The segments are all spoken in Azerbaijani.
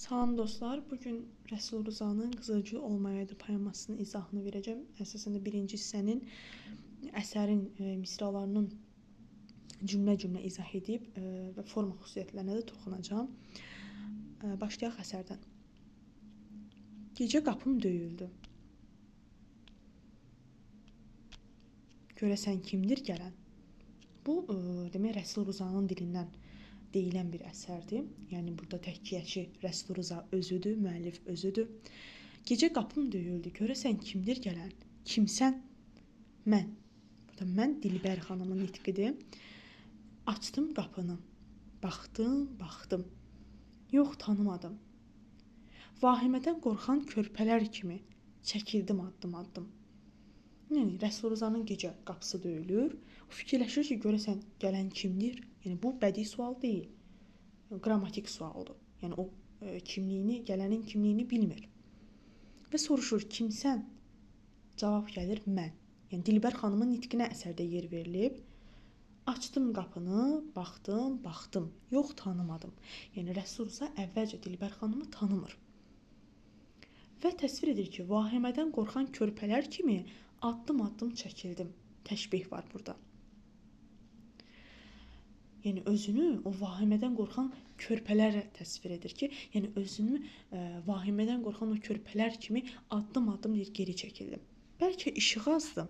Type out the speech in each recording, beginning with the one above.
Salam dostlar, bugün Rəsul Rzanın Qızılgül Olmayaydı poemasının izahını verəcəm. Əsasən də birinci hissənin, əsərin misralarının cümlə-cümlə izah edib və forma xüsusiyyətlərinə də toxunacağam. Başlayaq əsərdən. Gecə qapım döyüldü. Görəsən kimdir gələn? Bu, demək, Rəsul Rzanın dilindən deyilən bir əsərdir. Yəni, burada təhkiyəçi Rəsul Rza özüdür, müəllif özüdür. Gecə qapım döyüldü. Görəsən kimdir gələn? Kimsən? Mən. Burada mən Dilbər xanımın nitqidir. Açdım qapını. Baxdım, baxdım. Yox, tanımadım. Vahimədən qorxan körpələr kimi çəkildim addım-addım. Yəni, Rəsul Rzanın gecə qapısı döyülür. O fikirləşir ki, görəsən gələn kimdir? Yəni, bu bədii sual deyil, qrammatik sualdır. Yəni, o kimliyini, gələnin kimliyini bilmir. Və soruşur, kimsən? Cavab gəlir, mən. Yəni, Dilbər xanımın nitqinə əsərdə yer verilib. Açdım qapını, baxdım, baxdım. Yox, tanımadım. Yəni, Rəsul Rza əvvəlcə Dilbər xanımı tanımır. Və təsvir edir ki, vahimədən qorxan körpələr kimi addım-addım çəkildim. Təşbih var burada. Yəni, özünü o vahimədən qorxan körpələrə təsvir edir ki, yəni özünü vahimədən qorxan o körpələr kimi addım-addım deyir, geri çəkildim. Bəlkə işıq azdı.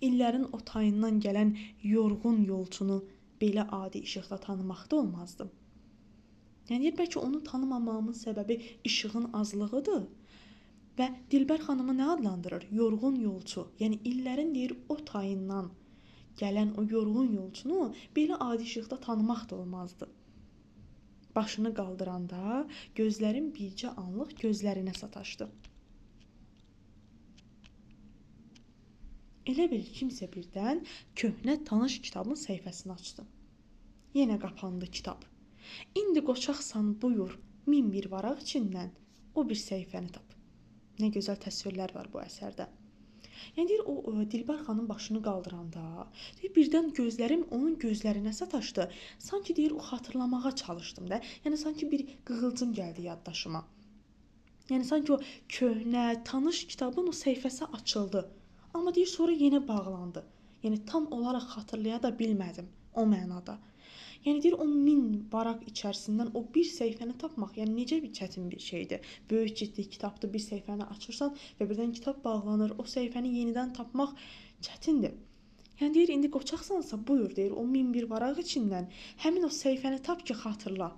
İllərin o tayından gələn yorğun yolçunu belə adi işıqda tanımaqda olmazdım. Yəni, deyir, bəlkə onu tanımamağımın səbəbi işığın azlığıdır. Və Dilbər xanımı nə adlandırır? Yorğun yolçu. Yəni, illərin deyir, o tayından gələn o yorğun yolçunu belə adi işıqda tanımaq da olmazdı. Başını qaldıranda gözlərim bircə anlıq gözlərinə sataşdı. Elə bil kimsə birdən köhnə tanış kitabın səhifəsini açdı. Yenə qapandı kitab. İndi qoçaqsan buyur, 1001 varaq içindən o bir səhifəni tap. Nə gözəl təsvirlər var bu əsərdə. Yəni, deyir, o Dilbər xanım başını qaldıranda, deyir, birdən gözlərim onun gözlərinə sataşdı. Sanki, deyir, o xatırlamağa çalışdım da. Yəni, sanki bir qığılcım gəldi yaddaşıma. Yəni, sanki o köhnə, tanış kitabın o səhifəsi açıldı. Amma, deyir, sonra yenə bağlandı. Yəni, tam olaraq xatırlaya da bilmədim o mənada. Yəni, deyir, o 1000 varaq içərisindən o bir səhifəni tapmaq, yəni necə bir çətin bir şeydir. Böyük ciddi kitabdır, bir səhifəni açırsan və birdən kitab bağlanır, o səhifəni yenidən tapmaq çətindir. Yəni, deyir, indi qoçaqsansa buyur, deyir, o 1001 varaq içindən həmin o səhifəni tap ki, xatırla.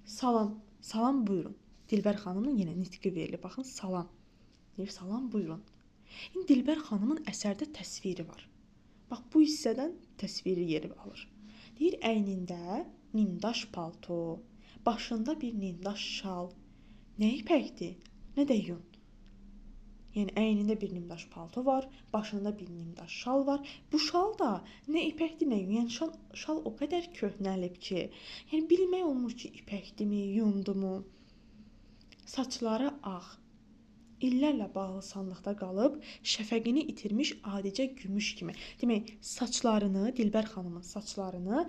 Salam, salam buyurun. Dilbər xanımın yenə nitqi verilir, baxın, salam. Deyir, salam buyurun. İndi Dilbər xanımın əsərdə təsviri var. Bax, bu hissədən təsviri yeri alır. Deyir, əynində nimdaş palto, başında bir nimdaş şal. Nə ipəkdir, nə də yun. Yəni, əynində bir nimdaş palto var, başında bir nimdaş şal var. Bu şal da nə ipəkdir, nə yun. Yəni, şal o qədər köhnəlib ki, yəni, bilmək olmur ki, ipəkdirmi, yundurmu. Saçları ağ. İllərlə bağlı sandıqda qalıb, şəfəqini itirmiş adicə gümüş kimi. Demək, saçlarını, Dilbər xanımın saçlarını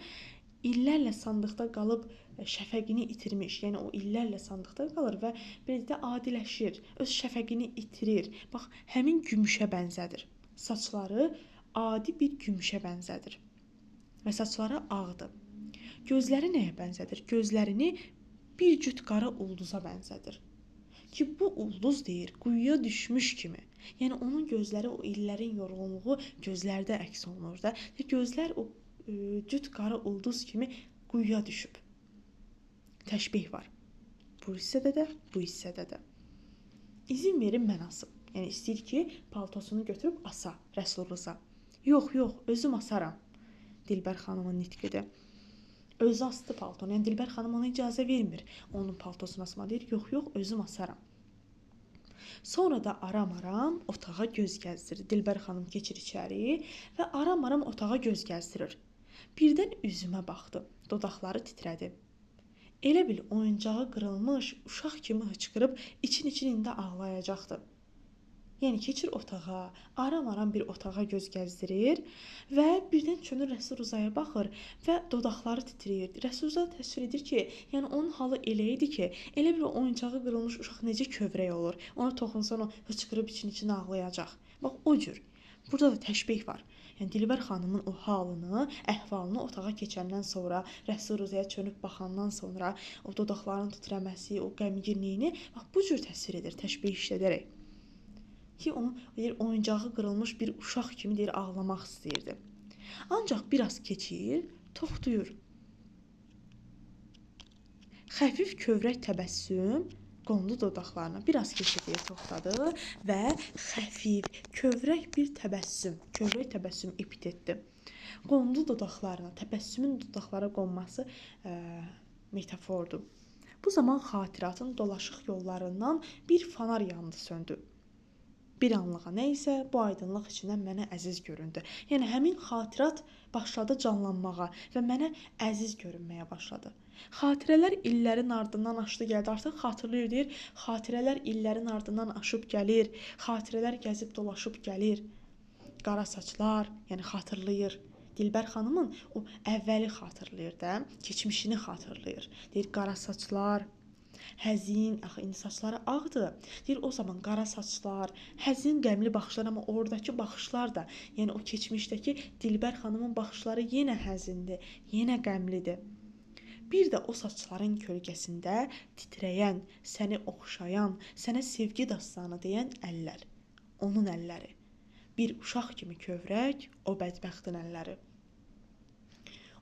illərlə sandıqda qalıb, şəfəqini itirmiş. Yəni, o illərlə sandıqda qalır və belə də adiləşir, öz şəfəqini itirir. Bax, həmin gümüşə bənzədir. Saçları adi bir gümüşə bənzədir və saçları ağdır. Gözləri nəyə bənzədir? Gözlərini bir cüt qara ulduza bənzədir. Ki, bu ulduz deyir, quyuya düşmüş kimi. Yəni, onun gözləri, o illərin yorğunluğu gözlərdə əks olunur da. Gözlər o cüt qara ulduz kimi quyuya düşüb. Təşbih var. Bu hissədə də, bu hissədə də. İzin verin, mən asım. Yəni, istəyir ki, paltosunu götürüb asa Rəsul Rza. Yox, yox, özüm asaram. Dilbər xanımın nitqidir. Özü astı paltonu. Yəni, Dilbər xanım ona icazə vermir. Onun paltosunu asma deyir. Yox, yox, özüm asaram. Sonra da aram-aram otağa göz gəzdirir. Dilbər xanım keçir içəri və aram-aram otağa göz gəzdirir. Birdən üzümə baxdı. Dodaqları titrədi. Elə bil oyuncağı qırılmış uşaq kimi hıçqırıb için-için indi ağlayacaqdı. Yəni keçir otağa, aram-aram bir otağa göz gəzdirir və birdən çönür Rəsul Rzaya baxır və dodaqları titrəyir. Rəsul Rza təsvir edir ki, yəni onun halı elə idi ki, elə bir oyuncağı qırılmış uşaq necə kövrək olur. Ona toxunsan o hıçqırıb için-içinə ağlayacaq. Bax o cür. Burada da təşbih var. Yəni Dilbər xanımın o halını, əhvalını otağa keçəndən sonra, Rəsul Rzaya çönüb baxandan sonra o dodaqlarının titrəməsi, o qəmginliyini bax bu cür təsvir edir, təşbih işlədərək. Ki onu deyir, oyuncağı qırılmış bir uşaq kimi deyir, ağlamaq istəyirdi. Ancaq biraz keçir, toxtuyur. Xəfif kövrək təbəssüm qondu dodaqlarına. Biraz keçir deyir, toxtadı və xəfif, kövrək bir təbəssüm, kövrək təbəssüm epitetdir. Qondu dodaqlarına, təbəssümün dodaqlara qonması metafordur. Bu zaman xatiratın dolaşıq yollarından bir fanar yandı, söndü. Bir anlığa nə isə bu aydınlıq içindən mənə əziz göründü. Yəni həmin xatirat başladı canlanmağa və mənə əziz görünməyə başladı. Xatirələr illərin ardından aşdı gəldi. Artıq xatırlayır, deyir, xatirələr illərin ardından aşıb gəlir. Xatirələr gəzib dolaşıb gəlir. Qara saçlar, yəni xatırlayır. Dilbər xanımın o əvvəli xatırlayır da, keçmişini xatırlayır. Deyir, qara saçlar, həzin, axı indi saçları ağdır. Deyir, o zaman qara saçlar, həzin, qəmli baxışlar, amma oradakı baxışlar da, yəni o keçmişdəki Dilbər xanımın baxışları yenə həzindir, yenə qəmlidir. Bir də o saçların kölgəsində titrəyən, səni oxşayan, sənə sevgi dastanı deyən əllər, onun əlləri. Bir uşaq kimi kövrək, o bədbəxtin əlləri.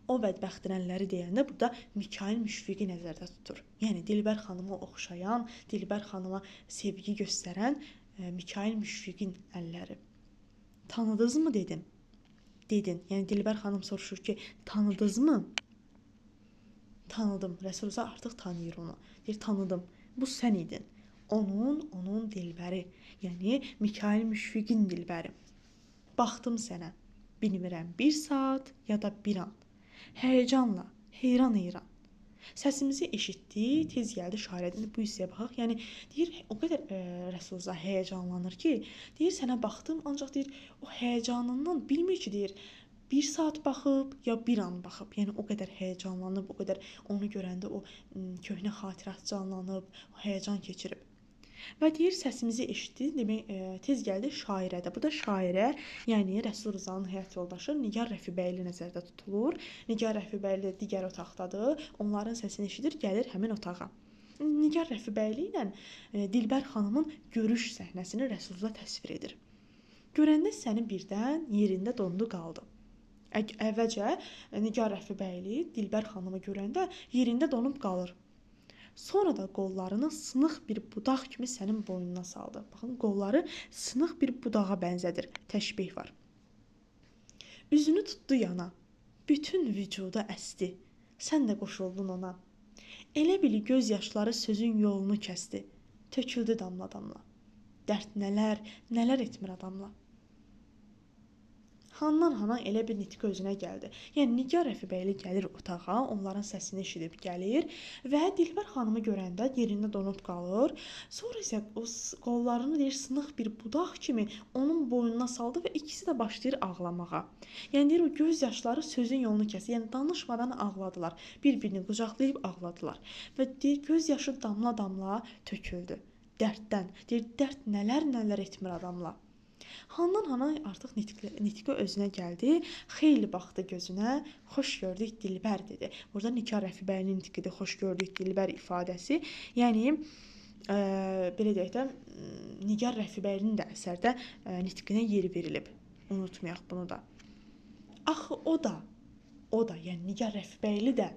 O bədbəxtin əlləri deyəndə burada Mikayıl Müşfiqi nəzərdə tutur. Yəni Dilbər xanıma oxşayan, Dilbər xanıma sevgi göstərən Mikayıl Müşfiqin əlləri. Tanıdınızmı dedim? Dedin. Yəni Dilbər xanım soruşur ki, tanıdınızmı? Tanıdım. Rəsul Rza artıq tanıyır onu. Deyir, tanıdım. Bu sən idin. Onun Dilbəri. Yəni Mikayıl Müşfiqin Dilbəri. Baxdım sənə. Bilmirəm bir saat ya da bir an. Həyəcanla, heyran-heyran. Səsimizi eşitdi, tez gəldi şairə. İndi bu hissəyə baxaq. Yəni deyir, o qədər Rəsul Rza həyəcanlanır ki, deyir, sənə baxdım, ancaq deyir, o həyəcanından bilmir ki, deyir, bir saat baxıb ya bir an baxıb. Yəni o qədər həyəcanlanıb, o qədər onu görəndə o köhnə xatirat canlanıb, o həyəcan keçirib. Və deyir, səsimizi eşitdi, demək, tez gəldi şairə də. Bu da şairə, yəni Rəsul Rzanın həyat yoldaşı Nigar Rəfibəyli nəzərdə tutulur. Nigar Rəfibəyli digər otaqdadır. Onların səsini eşidir, gəlir həmin otağa. Nigar Rəfibəyli ilə Dilbər xanımın görüş səhnəsini Rəsul Rza təsvir edir. Görəndə səni birdən yerində dondu qaldı. Əvvəlcə Nigar Rəfibəyli Dilbər xanımı görəndə yerində donub qalır. Sonra da qollarını sınıq bir budaq kimi sənin boynuna saldı. Baxın, qolları sınıq bir budağa bənzədir. Təşbih var. Üzünü tutdu yana. Bütün vücuda əsdi. Sən də qoşuldun ona. Elə bil göz yaşları sözün yolunu kəsdi. Töküldü damla-damla. Dərd nələr, nələr etmir adamla. Handan hana elə bir nitqi özünə gəldi. Yəni Nigar Rəfibəyli gəlir otağa, onların səsini eşidib gəlir və Dilbər xanımı görəndə yerində donub qalır. Sonra isə o qollarını deyir, sınıq bir budaq kimi onun boynuna saldı və ikisi də başlayır ağlamağa. Yəni deyir, o göz yaşları sözün yolunu kəsir. Yəni danışmadan ağladılar. Bir-birini qucaqlayıb ağladılar. Və deyir, göz yaşı damla-damla töküldü. Dərddən. Deyir, dərd nələr-nələr etmir adamla. Handan hana artıq nitqi özünə gəldi, xeyli baxdı gözünə, xoş gördük Dilbər dedi. Burada Nigar Rəfibəylinin nitqidir, xoş gördük Dilbər ifadəsi. Yəni, belə deyək də, Nigar Rəfibəylinin də əsərdə nitqinə yer verilib. Unutmayaq bunu da. Axı o da, yəni Nigar Rəfibəyli də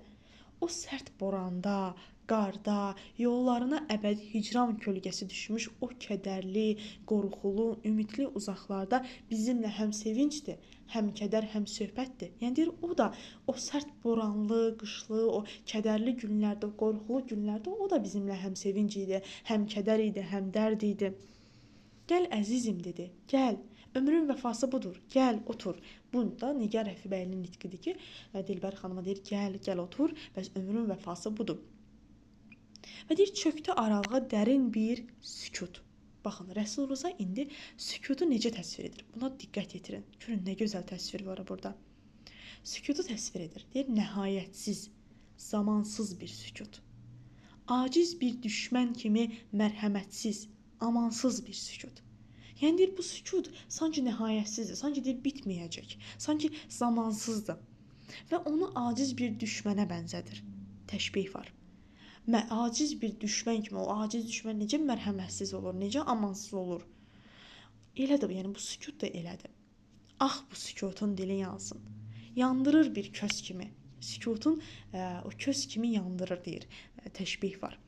o sərt boranda, qarda, yollarına əbədi hicran kölgəsi düşmüş o kədərli, qorxulu, ümidli uzaqlarda bizimlə həm sevincdir, həm kədər, həm söhbətdir. Yəni deyir, o da o sərt boranlı, qışlı, o kədərli günlərdə, o qorxulu günlərdə o da bizimlə həm sevinc idi, həm kədər idi, həm dərd idi. Gəl əzizim dedi, gəl. Ömrün vəfası budur, gəl, otur. Bunu da Nigar Rəfibəylinin nitqidir ki, Dilbər xanıma deyir, gəl, gəl, otur, bəs ömrün vəfası budur. Və deyir, çökdü aralığa dərin bir sükut. Baxın, Rəsul Rza indi sükutu necə təsvir edir? Buna diqqət yetirin. Görün, nə gözəl təsvir var burada. Sükutu təsvir edir. Deyir, nəhayətsiz, zamansız bir sükut. Aciz bir düşmən kimi mərhəmətsiz, amansız bir sükut. Yəni, deyir, bu sükut sanki nəhayətsizdir, sanki deyir, bitməyəcək, sanki zamansızdır. Və onu aciz bir düşmənə bənzədir. Təşbih var. Aciz bir düşmən kimi, o aciz düşmən necə mərhəmətsiz olur, necə amansız olur. Elədir, yəni bu sükut da elədir. Ah, bu sükutun dili yansın. Yandırır bir köz kimi. Sükutun o köz kimi yandırır, deyir. Təşbih var.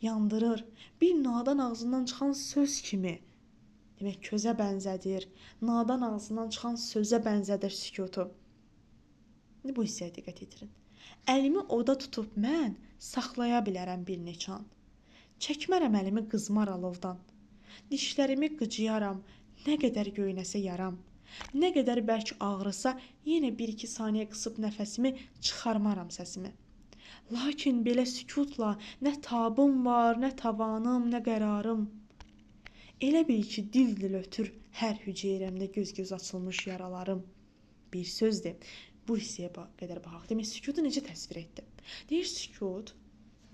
Yandırır. Bir nadan ağzından çıxan söz kimi. Demək, közə bənzədir. Nadan ağzından çıxan sözə bənzədir sükutu. İndi bu hissəyə diqqət yetirin. Əlimi oda tutub mən saxlaya bilərəm bir neçə an. Çəkmərəm əlimi qızmar alovdan. Dişlərimi qıcıyaram, nə qədər göynəsə yaram. Nə qədər bərk ağrısa, yenə 1-2 saniyə qısıb nəfəsimi çıxarmaram səsimi. Lakin belə sükutla nə tabım var, nə tavanım, nə qərarım. Elə bil ki, dil-dil ötür hər hüceyrəmdə göz-göz açılmış yaralarım. Bir sözdür. Bu hissəyə qədər baxaq. Demək, sükutu necə təsvir etdi? Deyir, sükut,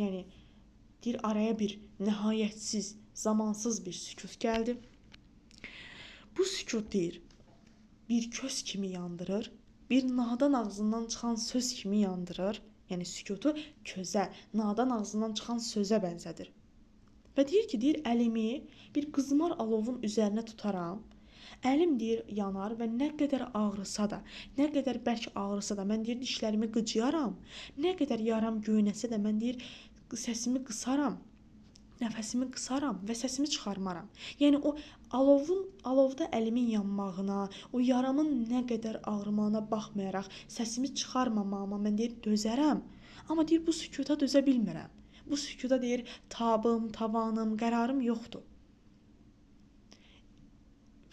yəni, deyir, araya bir nəhayətsiz, zamansız bir sükut gəldi. Bu sükut, deyir, bir köz kimi yandırır, bir nadan ağzından çıxan söz kimi yandırır. Yəni, sükutu közə, nadan ağzından çıxan sözə bənzədir. Və deyir ki, deyir, əlimi bir qızmar alovun üzərinə tutaram. Əlim, deyir, yanar və nə qədər ağrısa da, nə qədər bərk ağrısa da, mən, deyir, dişlərimi qıcıyaram. Nə qədər yaram göynəsə də, mən, deyir, səsimi qısaram, nəfəsimi qısaram və səsimi çıxarmaram. Yəni, o alovda əlimin yanmağına, o yaramın nə qədər ağrımağına baxmayaraq səsimi çıxarmamağıma mən, deyir, dözərəm. Amma, deyir, bu sükuta dözə bilmirəm. Bu sükuta, deyir, tabım, tavanım, qərarım yoxdur.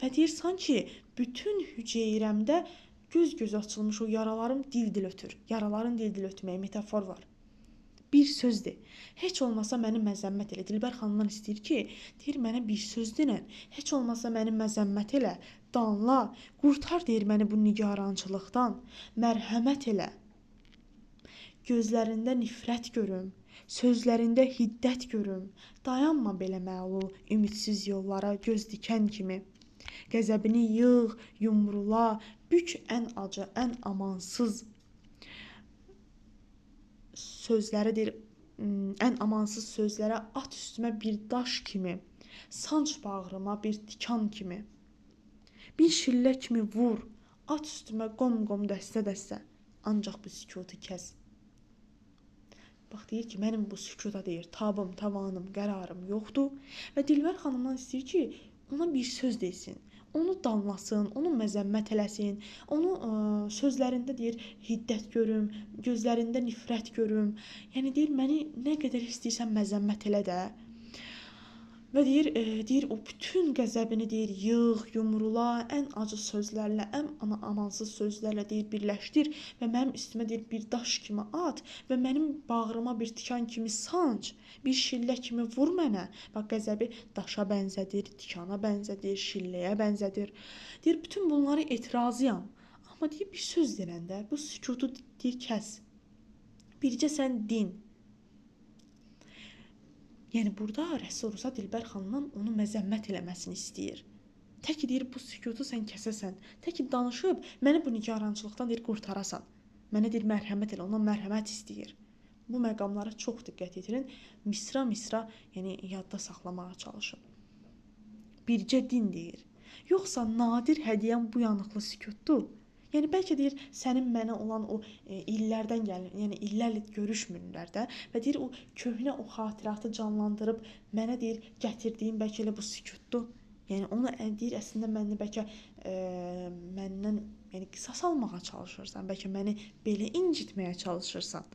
Və deyir, sanki bütün hüceyrəmdə göz-göz açılmış o yaralarım dil-dil ötür. Yaraların dil-dil ötməyi metafor var. Bir sözdür. Heç olmasa məni məzəmmət elə. Dilbər xanımdan istəyir ki, deyir, mənə bir söz denən. Heç olmasa məni məzəmmət elə, danla, qurtar, deyir, məni bu nigarançılıqdan, mərhəmət elə. Gözlərində nifrət görüm, sözlərində hiddət görüm. Dayanma belə məlul, ümidsiz yollara göz dikən kimi. Qəzəbini yığ, yumrula, bük ən acı, ən amansız sözləri, deyir, ən amansız sözlərə at üstümə bir daş kimi, sanc bağrıma bir tikan kimi. Bir şillə kimi vur, at üstümə qom-qom dəstə-dəstə, ancaq bu sükutu kəs. Bax, deyir ki, mənim bu sükuta, deyir, tabım, tavanım, qərarım yoxdur. Və Dilbər xanımdan istəyir ki, ona bir söz desin, onu danlasın, onu məzəmmət eləsin, onu sözlərində, deyir, hiddət görüm, gözlərində nifrət görüm. Yəni, deyir, məni nə qədər istəyirsən məzəmmət elə də. Və deyir, deyir, o bütün qəzəbini, deyir, yığ, yumrula, ən acı sözlərlə, ən amansız sözlərlə, deyir, birləşdir və mənim üstümə, deyir, bir daş kimi at və mənim bağrıma bir tikan kimi sanc, bir şillə kimi vur mənə. Bax, qəzəbi daşa bənzədir, tikana bənzədir, şilləyə bənzədir. Deyir, bütün bunları etirazıyam. Amma deyir, bir söz deyəndə bu sükutu, deyir, kəs. Bircə sən din. Yəni, burada Rəsul Rza Dilbər xanımdan onu məzəmmət eləməsini istəyir. Tək ki, deyir, bu sükutu sən kəsəsən, tək ki, danışıb məni bu nigarançılıqdan, deyir, qurtarasan. Mənə, deyir, mərhəmət elə, ondan mərhəmət istəyir. Bu məqamlara çox diqqət yetirin. Misra-misra, yəni, yadda saxlamağa çalışın. Bircə din, deyir. Yoxsa nadir hədiyyəm bu yanıqlı sükutdur. Yəni, bəlkə deyir, sənin mənə olan o illərdən gəlir, yəni illərlə görüşmürlər də və deyir, o köhnə o xatiratı canlandırıb mənə, deyir, gətirdiyin bəlkə elə bu sükutdur. Yəni, onu deyir, əslində məni bəlkə məndən, yəni, qisas almağa çalışırsan, bəlkə məni belə incitməyə çalışırsan.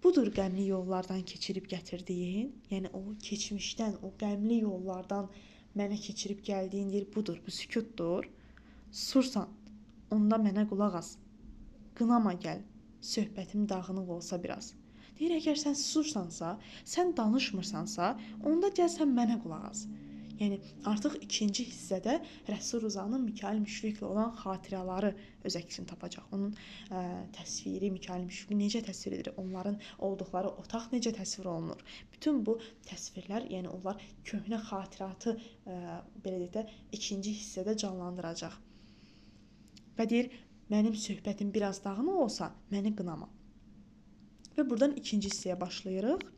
Budur qəmli yollardan keçirib gətirdiyin, yəni o keçmişdən, o qəmli yollardan mənə keçirib gəldiyin, deyir, budur, bu sükutdur. Susursan, onda mənə qulaq as, qınama gəl, söhbətim dağınıq olsa biraz. Deyir, əgər sən susursansa, sən danışmırsansa, onda gəl sən mənə qulaq as. Yəni artıq ikinci hissədə Rəsul Rzanın Mikayıl Müşfiqlə olan xatirələri öz əksini tapacaq. Onun təsviri, Mikayıl Müşfiqi necə təsvir edir, onların olduqları otaq necə təsvir olunur. Bütün bu təsvirlər, yəni onlar köhnə xatiratı belə deyək də ikinci hissədə canlandıracaq. Və deyir, mənim söhbətim biraz dağınıq olsa, məni qınama. Və buradan ikinci hissəyə başlayırıq.